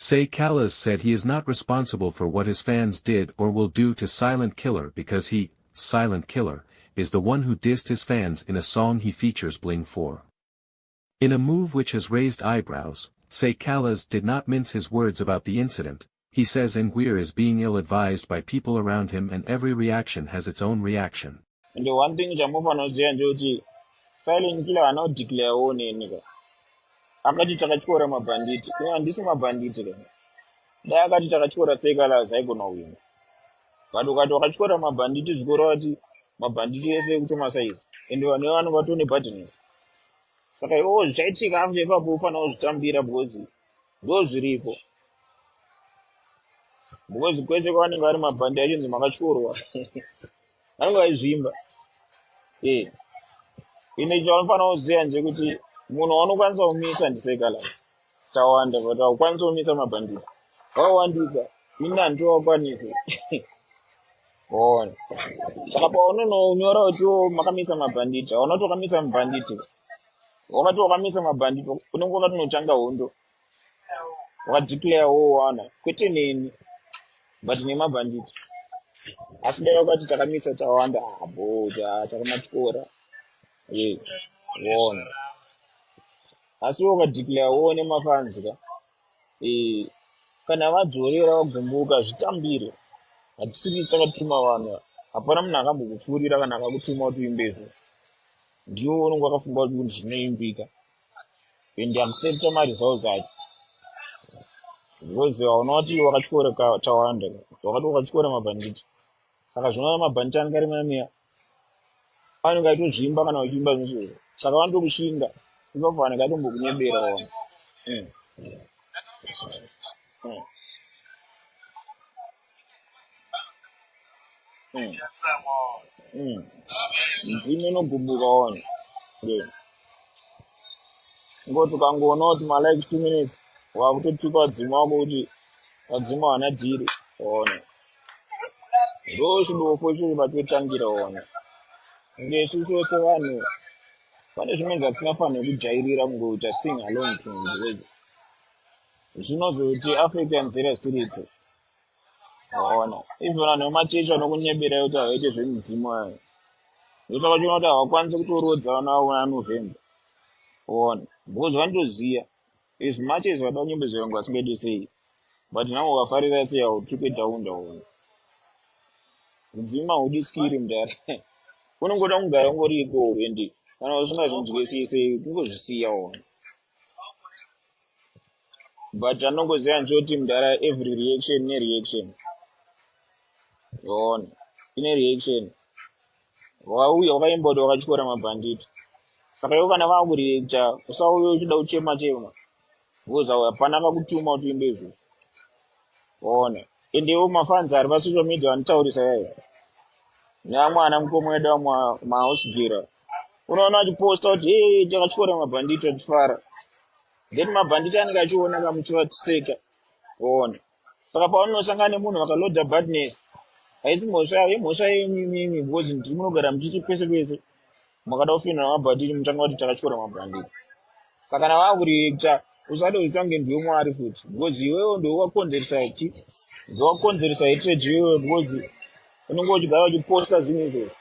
Seh Calaz said he is not responsible for what his fans did or will do to Silent Killer because he, Silent Killer, is the one who dissed his fans in a song he features Bling for. In a move which has raised eyebrows, Seh Calaz did not mince his words about the incident. He says Ngwira is being ill-advised by people around him and every reaction has its own reaction. And one thing chamufanira kuziva ndechekuti Silent Killer haana kudeclare war neni ka. Akati takatyora mabhanditi. Ini handisi mabhanditi ka. Dai akati takatyora Seh Calaz aigona kuwina. But ukati wakatyora mabhanditi zvikoreva kuti mabhanditi ese ekutoma size. And vanhu ivavo vanenge vatone badness. Saka iwowo zvichaitika after ipapo ufanira kuzvitambira because ndo zviripo. Because kwese kwavanenge vari mabhandi achinzi makatyorwa. Vanenge vaizvimba. Eh. Ine chaunofanira kuziva ndechekuti munhu waunokwanisa kumisa ndiSeh Calaz. Tawanda but haukwanisi kumisa mabhanditi. Wawandisa ini handitowakwanisi. Ona. Saka paunononyora kuti oh, makamisa mabhanditi, hauna kuti wakamisa mabhanditi. Wakati wakamisa mabhanditi, unenge wakatonotanga hondo. Wakadeclare war wana. Kwete neni, but nemabhanditi. Asi dai wakati takamisa tawanda, ah, bo, takamatyora. Ye, wona. Asi wakadeclare war nemafans ka. Eh, kana vadzorera vagumbuka zvitambire. Hatisiri takatuma vanhu. Hapana munhu akambokupfuurira kana akakutuma kuti uimbe izvo. Ndiwo unenge wakafunga kuti zvinoimbika. And accept maresults acho. Because hauna kuti wakatyora tawanda. Wakati wakatyora mabhanditi. Saka zvinoona mabhanditi anenge ari mamiya. Anenge aitozvimba kana vachiimba zvinhu. Saka vanotokushinga. Ipapo vanenge atombokunyebera ona. Mudzimu inogumbuka ona. Yeah. Ngoti ukangoona kuti malikes 2 minutes wakutotuka vadzimu wako kuti vadzimu havana dhiri ona. Ndo chidofo ichocho patotangira ona. Nge isusu sevanhu pane zvimweni zvatingafanira kujairira kungoita sing along to because zvinozoti affecta nzira zisiridzo. Ona. Even vanhu vemachechi vanokunyebera kuti havaite zvemidzimu ayo. Ndosaka uchiona kuti havakwanisi kutorodza vana vavo muna November. Ona. Because vanotoziva as much as vada kunyembedzera kunge vasingaiti sei. But nhange ukafarira sei hautuke taunda ona. Mudzimu haudi skiri mudhara. Unongoda kugara ungori ikoko and kana usingazvinzwisisi kungozvisiya ona. But anongoziva ndechekuti mudhara every reaction nereaction. Ona. Ine reaction. Wauya wakaimba kuti wakatyora mabhanditi. Saka iwe kana vakureacta usauye uchida kuchema chema. Because hapana akakutuma kuti uimbe izvozvo. Ona. Ende iwo mafans ari pasocial media vanotaurisa yayo. Neamwe ana mukoma wedu amwe mahouse Unoona achiposta kuti hey takatyora mabhanditi achifara. Then mabhanditi anenge achiona kamuchivatiseka. Ona. Saka paunosangana nemunhu vakalodha badness haisi mhosva imhosva yenyu imimi because ndiri munogara muchiti kwese kwese makada kufinha mabhanditi mutanga kuti takatyora mabhanditi. Saka kana vakureacta usade kuita kunge ndiwe mwari futi because iwewe ndiwe wakonzeresa chi ndiwe wakonzeresa hatred iwewe because unenge uchigara uchiposta zvinhu izvozvo.